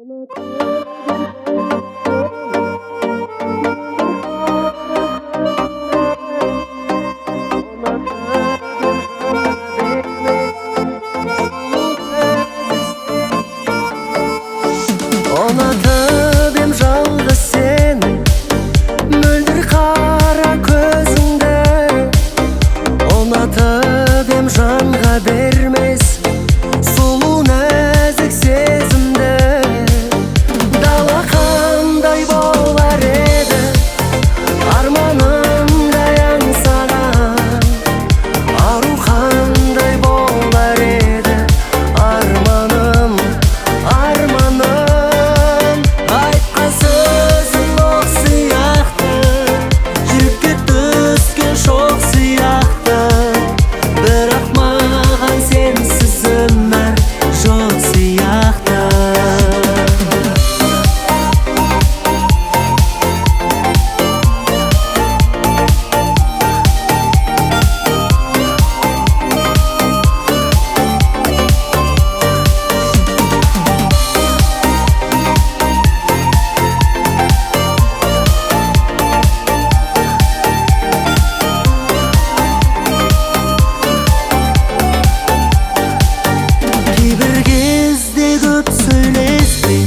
Ұнатып ем жалғыз сені, мөлдір қара көзіңді. Ұнатып ем жанға бермес сұлу нәзік сезімді. Дала қандай болар еді, арманымдай аңсаған. Ару қандай болар еді, арманым, арманым. Айтқан сөзің оқ сияқты, жүрекке түскен шоқ сияқты. Бірақ маған сенсіз өмір жоқ сияқты. Кейбір кезде көп сөйлеспей,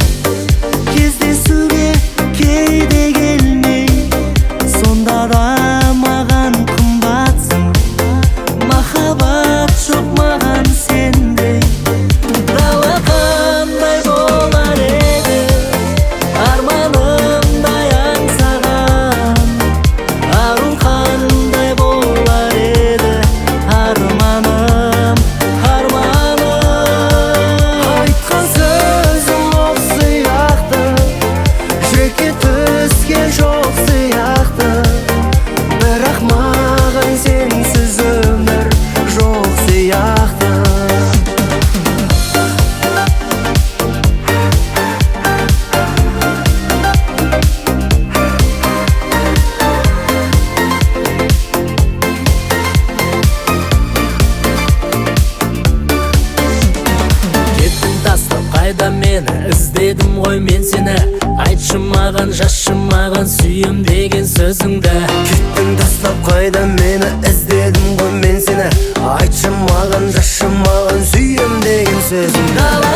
кездесуге кейде келмей, сонда да маған қымбатсың, махаббат жоқ маған сендей. Дала қандай болар еді, арманымдай аңсаған. Ару қандай болар еді, арманым, арманым. Айтқан сөзің оқ сияқты, жүрекке түскен жоқ сияқты. Бірақ маған сенсіз өмір жоқ сияқты. Кеттің тастап қайда мені, іздедім ғой мен сені. Айтшы маған, жазшы маған, сүйем деген сөзіңді. Кеттің тастап қайда мені, іздедім ғой мен сені. Айтшы маған, жазшы маған, сүйем деген сөзіңді. Дала